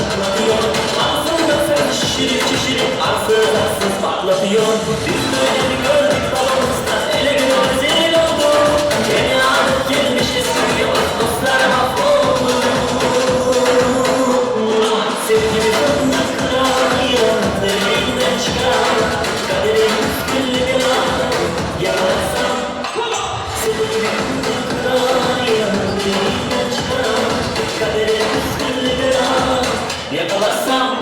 Çatlatıyor. Ansızın şişirip şişirip arsız arsız patlatıyor. Biz böyle mi gördük babamızdan, ele güne rezil olduk. Yeni adet girmiş eski dostlar mahvoldu. Sevgili fındık kırarım, derinden çıkar. Kaderim küllü bir an, yakalasam. Sevgili fındık kırarım, derinden çıkar. Kaderim küllü bir an, yakalasam.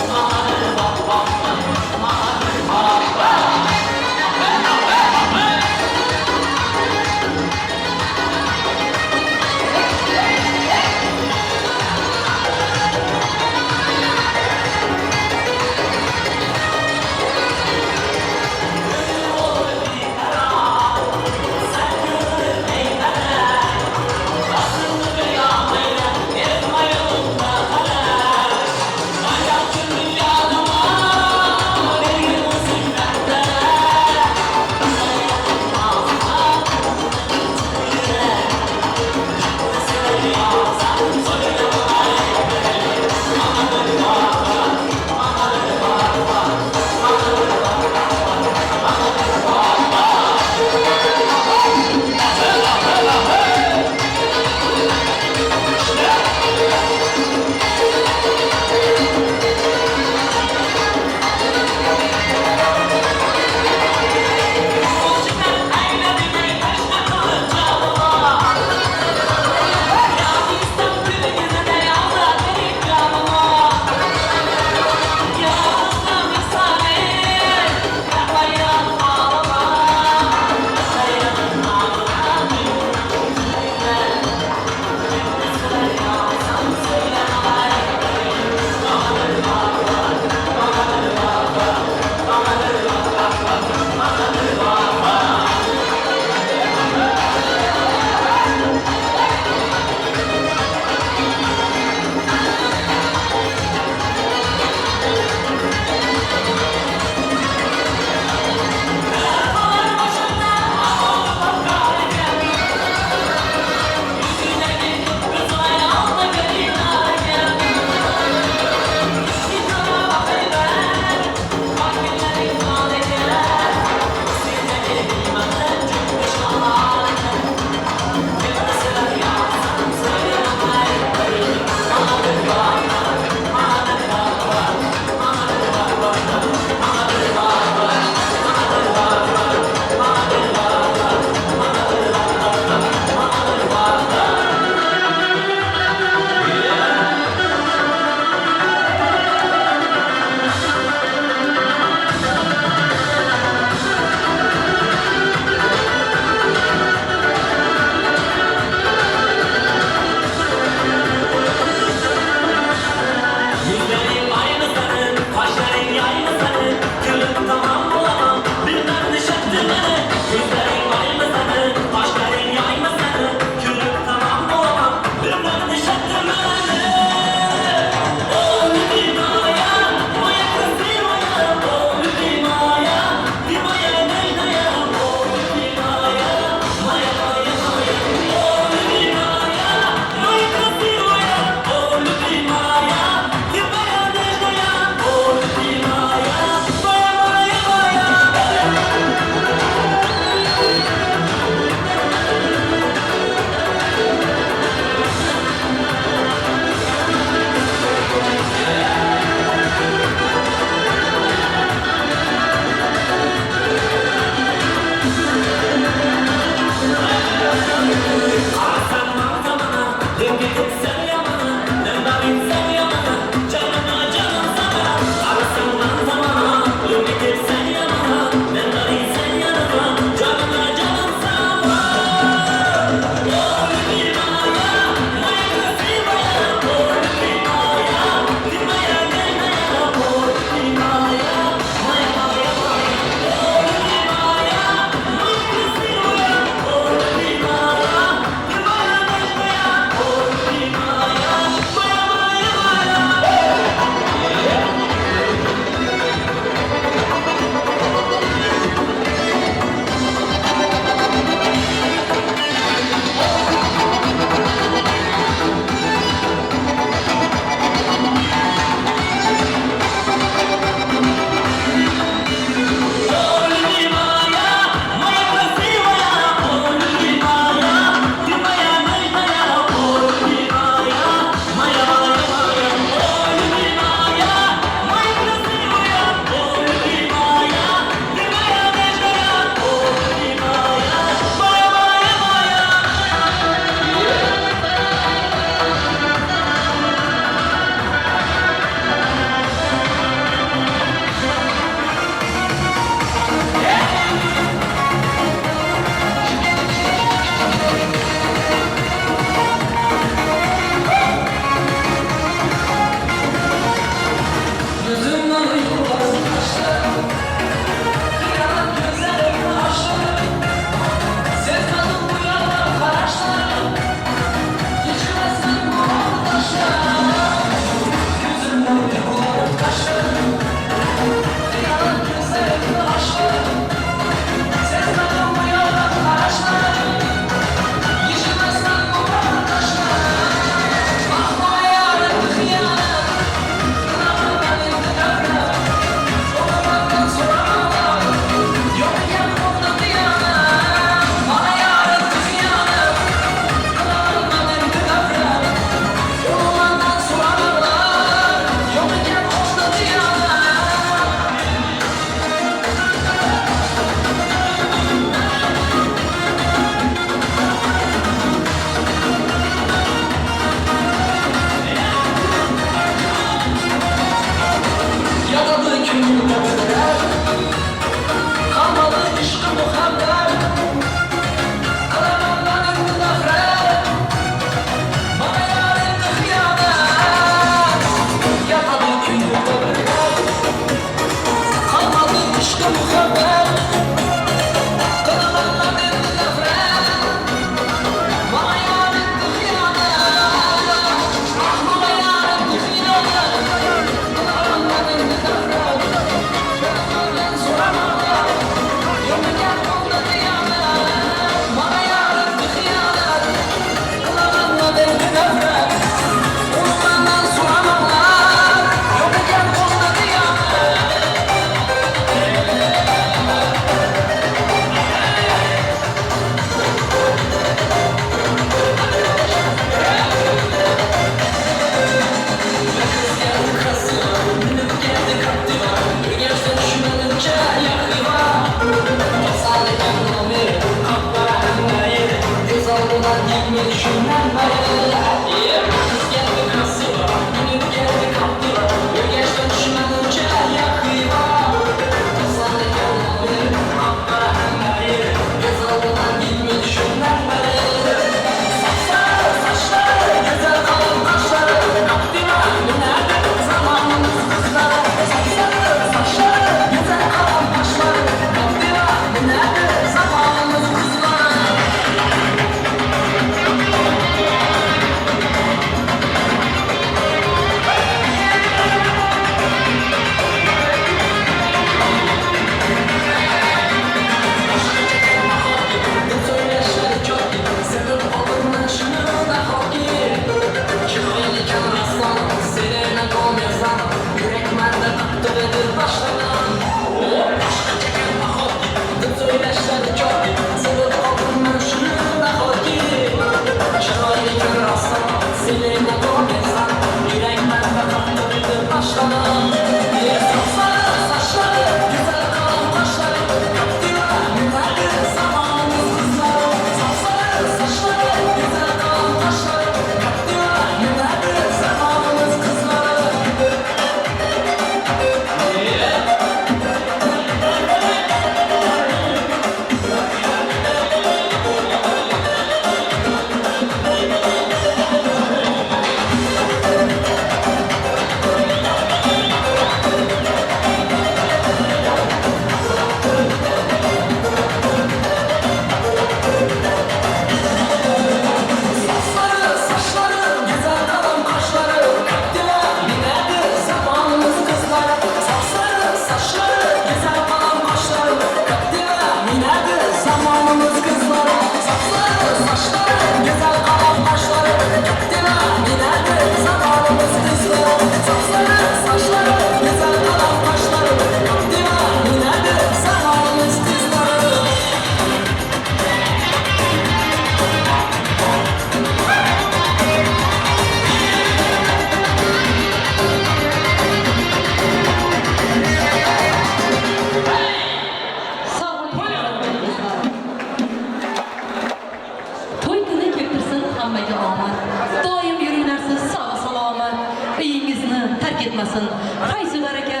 Etmasin. Fayzu baraka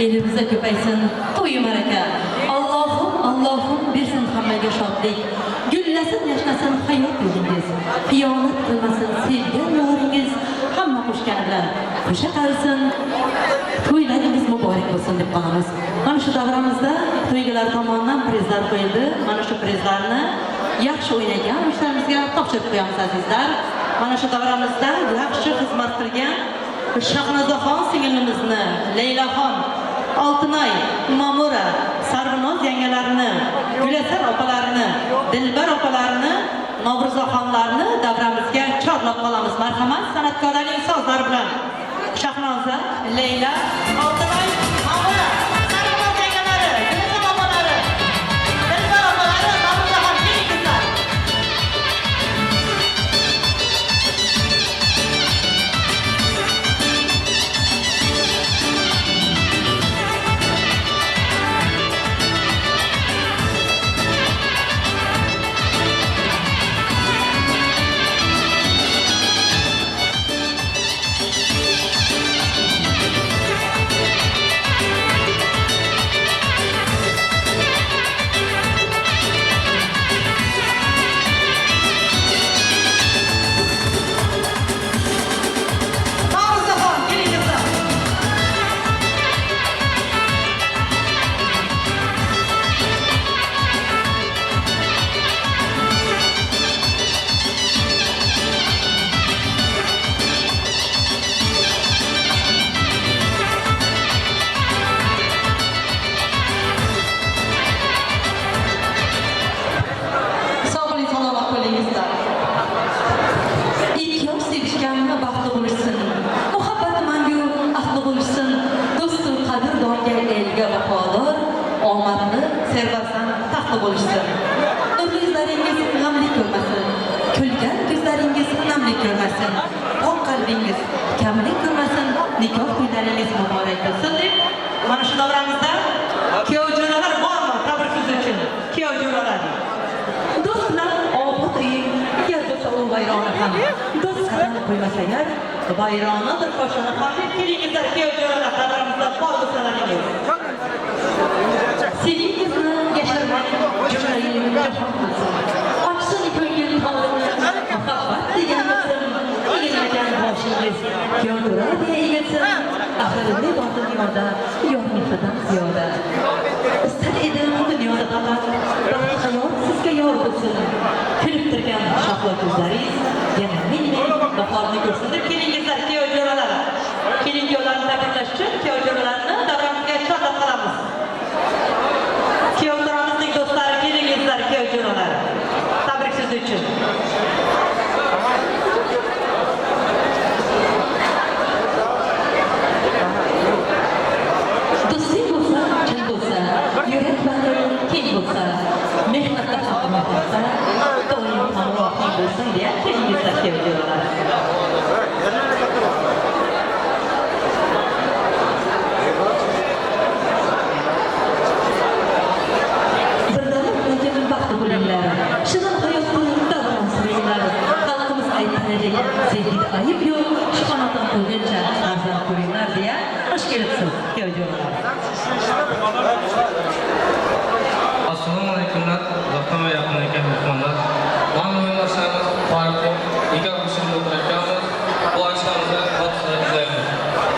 elimizda ko'paysin. To'yi baraka. Allohim, Allohim bersin hammaga shodlik. Gullasin, yashnasin hayot yo'lingiz. Xiyonat qilmasin sevgan yoringiz. Hamma qo'shgani bilan qo'sha qarisin. To'ylaringiz muborak bo'lsin deb qolamiz. Mana shu davramizda to'ygalar tomonidan prizlar qo'yildi. Mana shu prizlarni yaxshi o'ynagan yoshlarimizga topshirib qo'yamiz azizlar. Mana shu davramizda yaxshi xizmat qilgan Shahnozaxon singlimizni, Laylaxon, Oltinoy, Mamura, Sarvinoz yangalarini, Gulasar opalarini, Dilbar opalarini, Navro'zaxonlarni davramizga chorlab qolamiz. Marhamat, san'atkorlarning sozlari bilan Shahnoza, Layla, Oltinoy, Mamura, Sarvinoz yangalari, Gulasar opalari, Dilbar opalari, Navro'zaxon keling qizlar. Omadli, servasan, taxtli bo'lishsin. Nurli yuzlaringiz g'amli ko'rmasin. Kulgan ko'zlaringiz namlik ko'rmasin. Oq qalbingiz kamlik ko'rmasin. Nikoh to'ylaringiz muborak bo'lsin deb mana shu davramizda kuyov jo'ralar bormi? Tabrik so'zi uchun kuyov jo'ralar. Do'stlar, obod uying, yer bo'lsa u vayrona ham. ham do'st qadam qo'ymas agar, vayronadir koshona ham deb kelingizlar, kuyov jo'ralar, qadrimizda bor bo'lsalaringiz. Sevingizni yashirmang, jumlayi jahon bilsin. Ochsin ko'ngil torini, muhabbat degan bilsin. Egilmagan boshingiz kuyov jo'ra deya egilsin. Axir ne bor dunyoda yor mehridan ziyoda. Istar edim dunyoda faqat baxti hayot sizga yor bo'lsin. Kulib turgan shahlo ko'zlaringiz yana ming bahorni ko'rsin deb kelingizlar, kuyov jo'ralar. Kelin kuyovlarni tabriklash uchun kuyov jo'ralarni davramizga chorlab qolamiz. Kuyov jo'ramizning do'stlari, kelingizlar, kuyov jo'ralar. Tabrik so'zi uchun. Do'sting bo'lsa, chin bo'lsa, yurak bag'ring keng bo'lsa, mehnatda haqqini topsa, doim hamrohing bo'lsin deya kelingizlar, kuyov jo'ralar. Birdamlik bilan baxtli bo'linglar. Shirin hayotni davron suringlar. Xalqimiz aytganidek, sevgida ayib yo'q, shu qanotdan qo'yguncha farzand ko'ringlar deya xush kelibsiz, kuyov jo'ralar. Assalomu alaykumlar, uzoqdan va yaqindan mehmonlar. Mana o'yindoshlarimiz Farruh, Igor Husaynov akamiz, bu akşamımıza fotiha izlaymiz.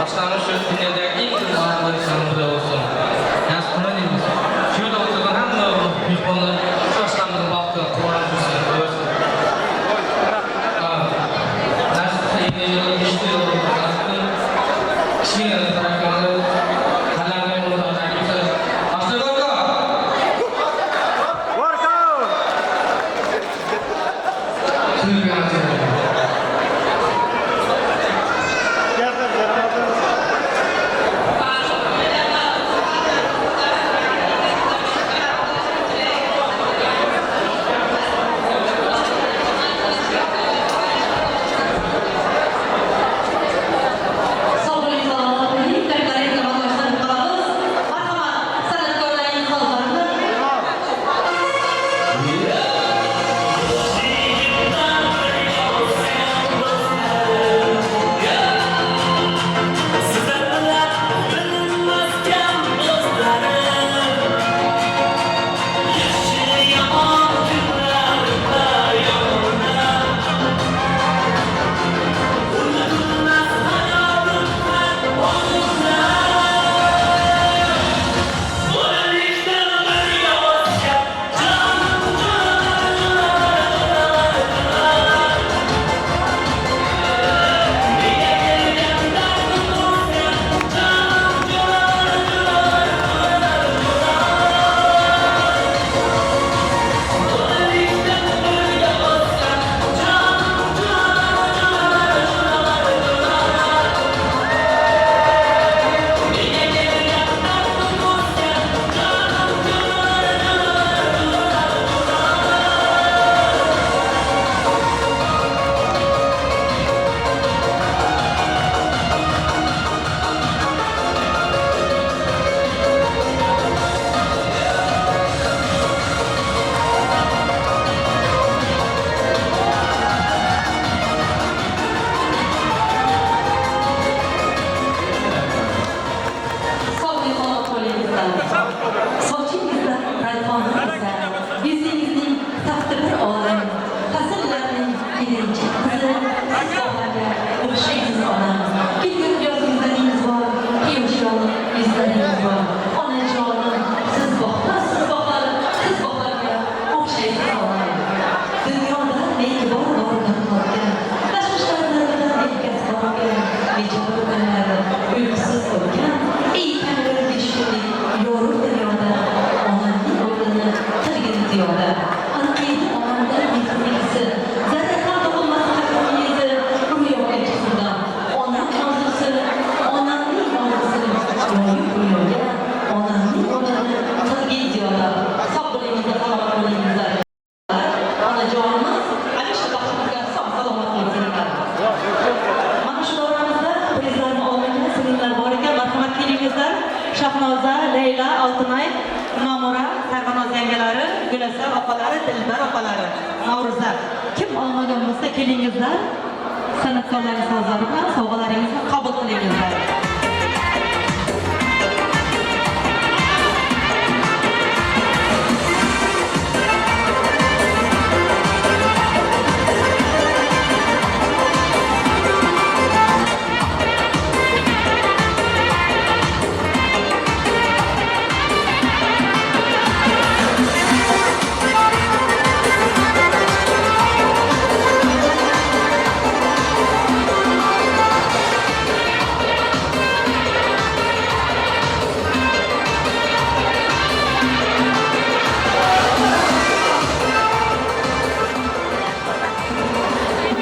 Akşamımız shu dunyodagi eng baxtli biri bo'lsin. Nasib nima deymiz? Shu yerda o'tirgan hamma mehmonlar shu akşamımızın baxtiga quvonib yursin, o'rsin. Nasib yil, 5 yil, nasib kichkina taraqqiyoti, qalamni o'rtada. Sog' bo'ling, salomat bo'ling. Tabriklaringizni bardoshlanib qolamiz. Marhamat, san'atkorlarning xalqlarini. Sizlarla bilinmezken dostlarım, Yaxshi yomon kunlarimda yonimda. Unutilmas hayotim har onimda. Bolalikdan birga o'sgan jonim jo'ralar. Nega kelgan dardim o'sgan jonim jo'ralar, jo'ralar, jo'ralar. Bolalikdan birga o'sgan jonim jo'ralar, jo'ralar, jo'ralar, jo'ralar. Nega kelgan dardim o'sgan jonim jo'ralar, jo'ralar, jo'ralar, jo'ralar. Sog' salomat bo'lingizlar. Sochingizda rayhon esa, yuzingizning tafti bir olam, fasllarning erinchak qizi, siz bog'larga o'xshaysiz onam. Kelgur yozingizlaringiz bor, quyoshyon yuzlaringiz bor. Onajonim, siz bog'larsiz bog'lar, siz bog'larga o'xshaysiz onam. Dunyoda neki bor bordan topgan, tashvishlardan yelkasi borgan, nechog'i kunlari uyqusiz o'tgan, ey ko'ngilga shukurlik yorug' dunyoda onamning o'rnini qilgin ziyoda. Anqiydi onamdan mehrning isi, zarra ham topilmas qalbimning izi, ruyoga chiqsindan onam orzusi, onamning orzusi yoyib dunyoga, onamning o'rnini qilgin ziyoda. Sog' bo'lingizlar, salomat bo'lingizlar. Onajonimiz hamisha baxtimizga sog' salomat bo'lsinlar. Mana shu davramizda prizlarni olmagan singlimlar bor ekan, marhamat kelingizlar. Shahnoza, Leyla, Oltinay, Mamura, Sarvanoz yangalari, Gulasal opalari, Dilbar opalari, Navruza. Kim olmagan bo'lsa, kelingizlar. San'atkorlarning sozlari bilan sovg'alaringizni qabul qilingizlar.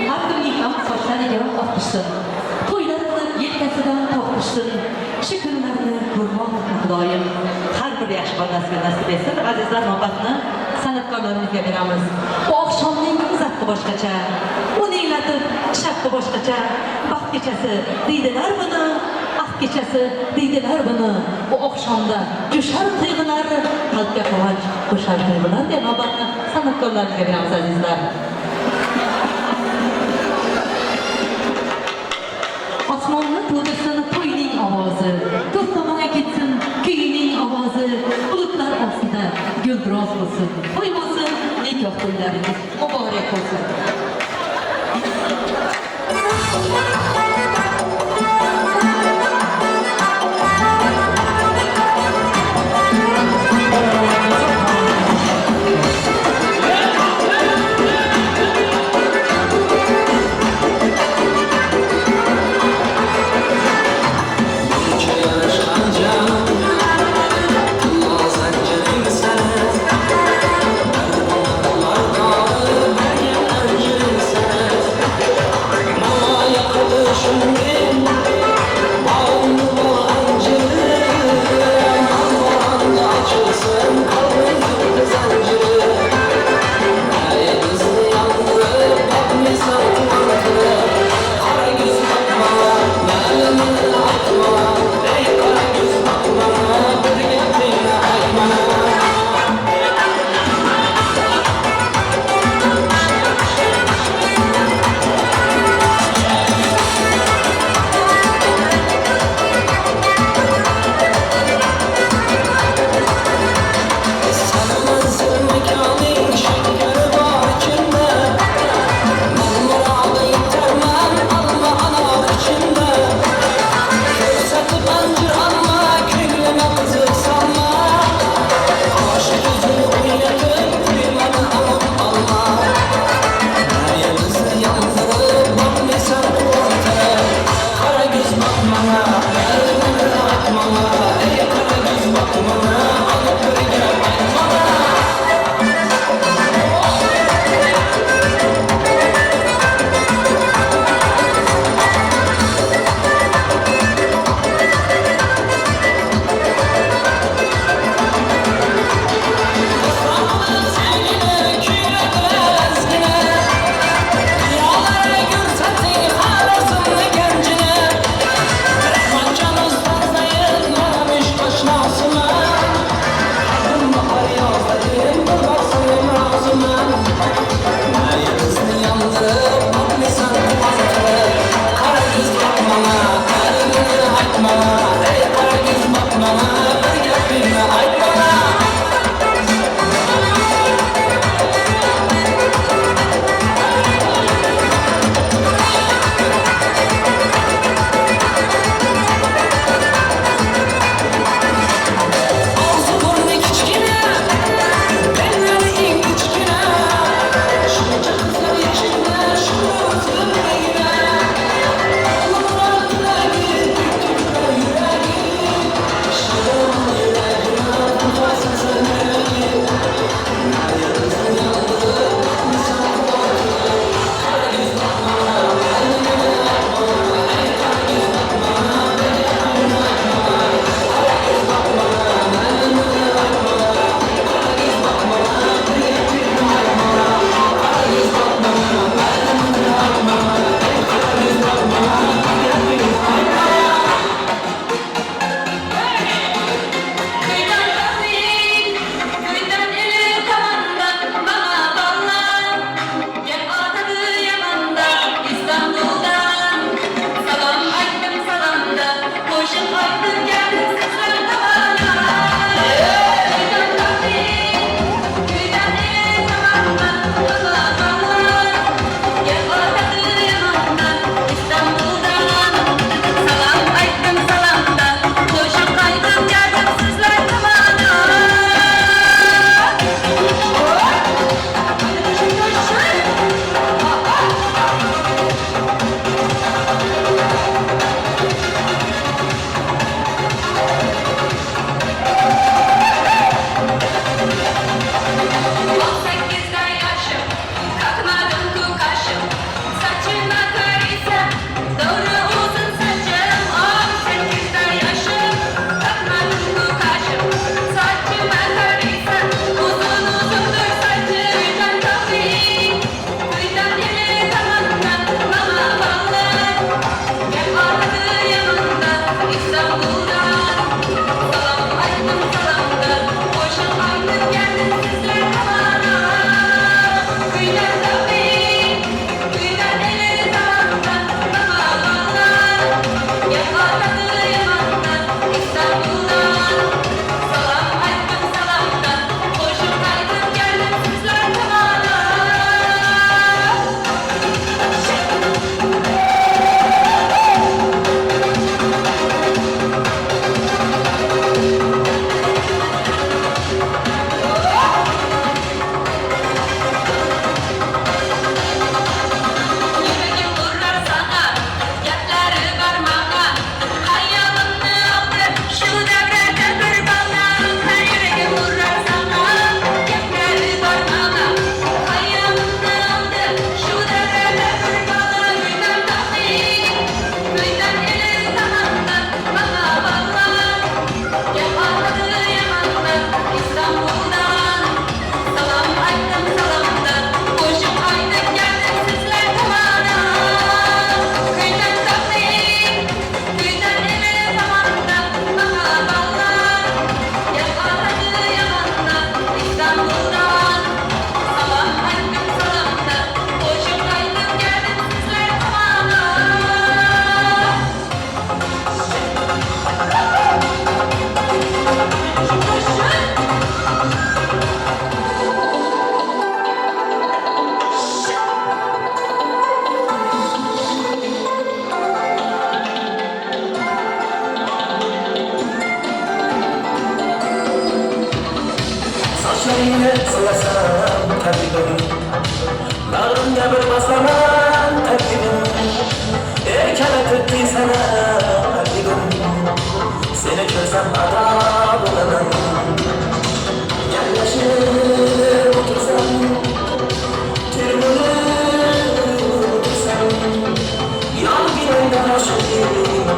Har kungi ham sochlariga oq tushsin. To'ylar qilib yelkasidan toq tushsin. Shu kunlarni ko'rmoq Xudoyim har bir yaxshi bolasiga nasib etsin. Azizlar, navbatni san'atkorlarimizga beramiz. Bu oqshomning zavqi boshqacha, uning latif shavqi boshqacha. Baxt kechasi deydilar buni, baxt kechasi deydilar buni. Bu oqshomda jo'shar tuyg'ular, qalbga quvonch qo'shar tuyg'ular deya navbatni san'atkorlarimizga beramiz azizlar. Osmonni to'ldirsin to'yning ovozi, to'rt tomonga ketsin kuyning ovozi, bulutlar ostida guldiroz bo'lsin, to'y bo'lsin, nikoh to'ylaringiz muborak bo'lsin.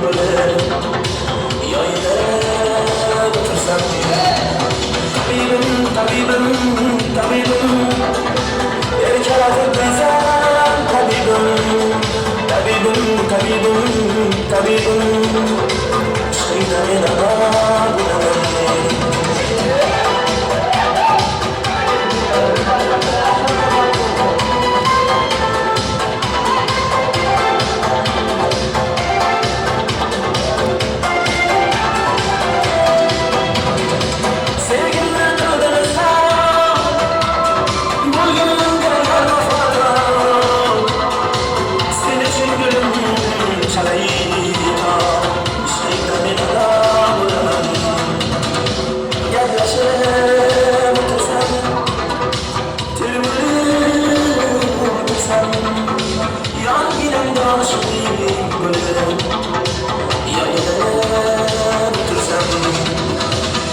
bo'lib yoyilib o'tirsam. Tabibim, tabibim, tabibim, erkalatib desam tabibim, tabibim, tabibim, tabibim, ishqingda men adoq bo'laman. Sevgimni bildirsam, bo'lganimga vafodor. Sen uchun gulim chalaytor, ishqingda men adoq bo'laman. Gaplashib o'tirsam, termilib o'tirsam, yonginamda oshiq bo'lib yoyilib o'tirsam.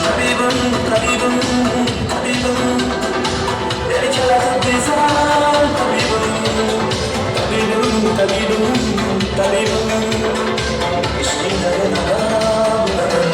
Tabibim, tabibim, tabibim, erkalatib desam tabibim, tabibim, tabibim, tabibim, ishqingda men adoq bo'laman.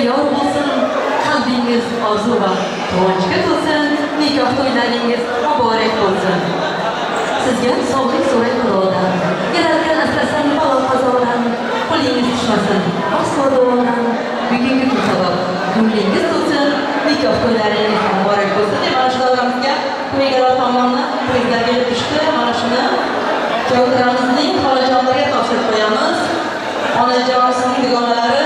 yor bo'lsin, qalbingiz orzu va quvonchga to'lsin, nikoh to'ylaringiz muborak bo'lsin. Sizga sog'lik so'ray Xudodan, yaratgan asrasin balo qazodan, qo'lingiz tushmasin aslo duodan. Bugungi kun sabab ko'nglingiz to'lsin, nikoh to'ylaringiz muborak bo'lsin deb mana shu davramizga to'ygalar tomonidan prizlar kelib tushdi. Mana shuni kuyovtiramizning xolajonlariga topshirib qo'yamiz. Onajon sizning dugonalari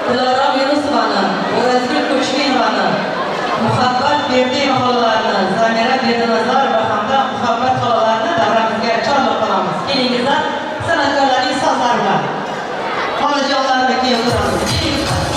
Dilorom Yunusovani, O'razgul Ko'chkinovani, Muhabbat Berdiyeva xolalarini, Zamira Berdinazarova hamda Muhabbat xolalarini davramizga chorlab qolamiz. Kelingizlar, san'atkorlarning sozlari bilan xolajonlarni kuyovtiramiz. Kelingizlar.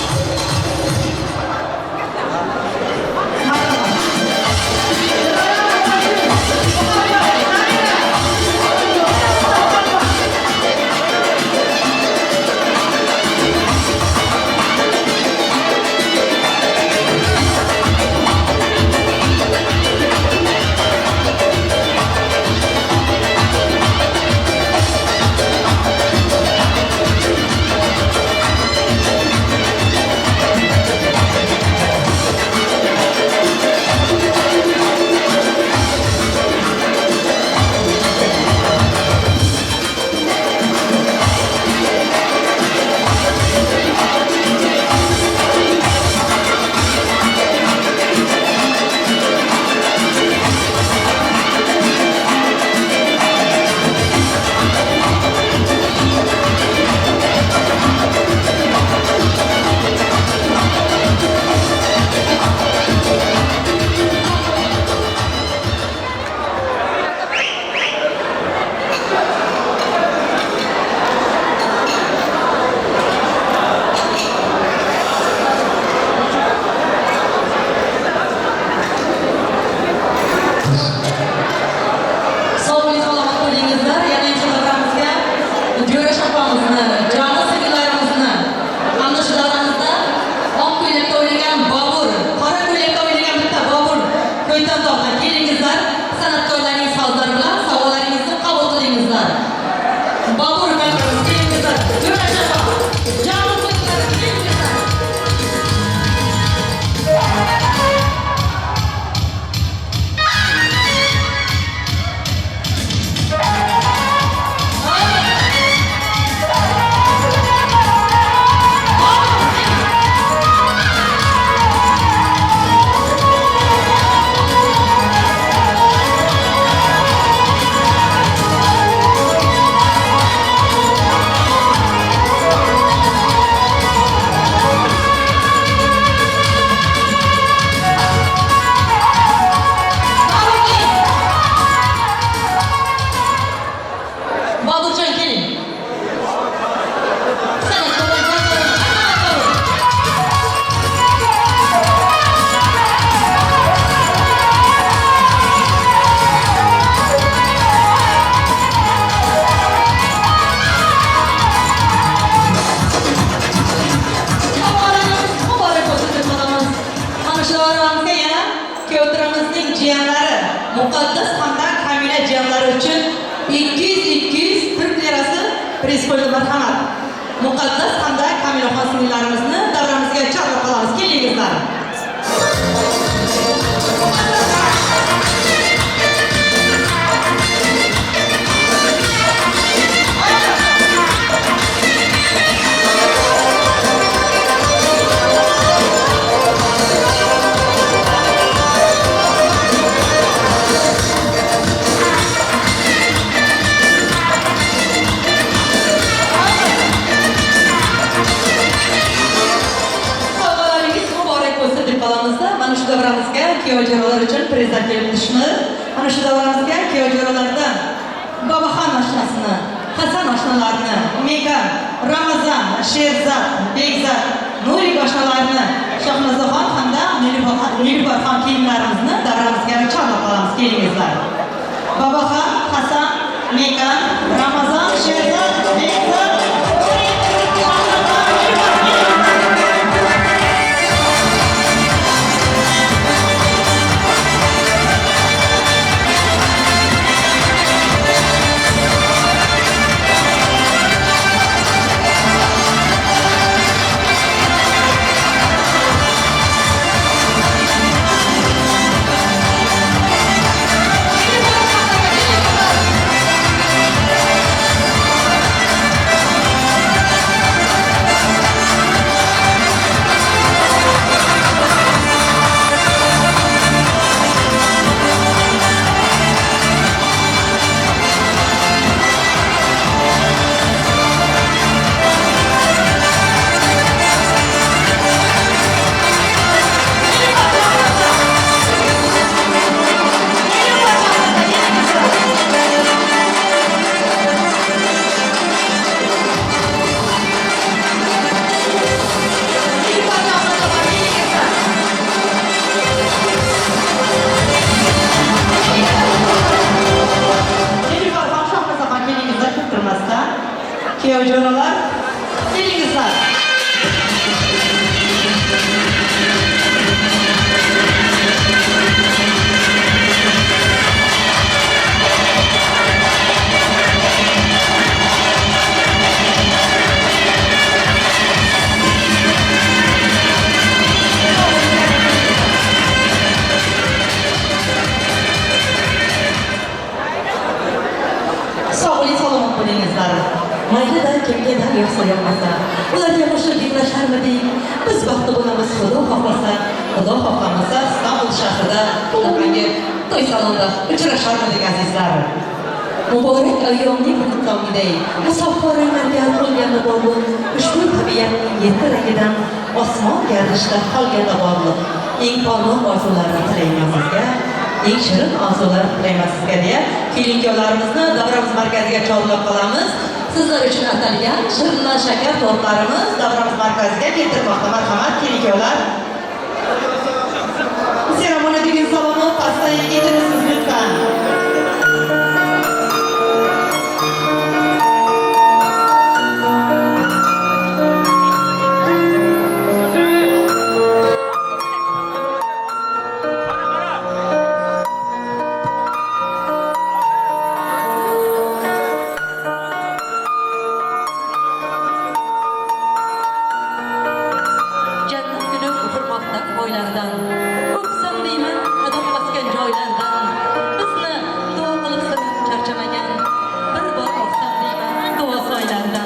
Muqaddas hamda Kamila jiyanlari uchun 200-200 Turk lirasi priz qo'ydi, marhamat. Muqaddas hamda Kamila xonimlarimizni davramizga chorlab qolamiz. Kelingizlar. Mana shu davramizga kuyov jo'ralar uchun prizlar kelib tushdi. Mana shu davramizga kuyov jo'ralardan Boboxon oshnasini, Hasan oshnalarini, Megan, Ramazon, Sherzod, Bekzod, Nurik oshnalarini, Shohnazaxon hamda Nilufar kiyimlarimizni davramizga chorlab qolamiz. Kelingizlar. Boboxon, Hasan, Megan, Ramazon, Sherzod, Bekzod, Nurik, Shohnazaxon, Nilufar. Xudo xohlasa, Xudo xohlamasa, Istanbul shahrida bunaqangi to'y salonda uchrasharmidik, azizlar. Muborak ayyomning tongidek musaffo ranglarga to'lgan bog'liq ushbu tabiatning yetti rangidan osmon gardishida qolganda borliq. Eng porloq orzularni tilayman sizga, eng shirin orzular tilayman sizga deya kelin kuyovlarimizni davramiz markaziga chorlab qolamiz. Sizlar uchun atalgan shirindan shakar tortlarimiz davramiz markaziga keltirmoqda. Marhamat, kelin kuyovlar. Seremoniya düğün salonu pastayı getirir lütfen. Jannat guli ufurmoqda bo'ylardan, o'psam deyman qadam bosgan joylardan. Bizni duo qilib sinib charchamagan, bir bor olsam deyman duo soylardan.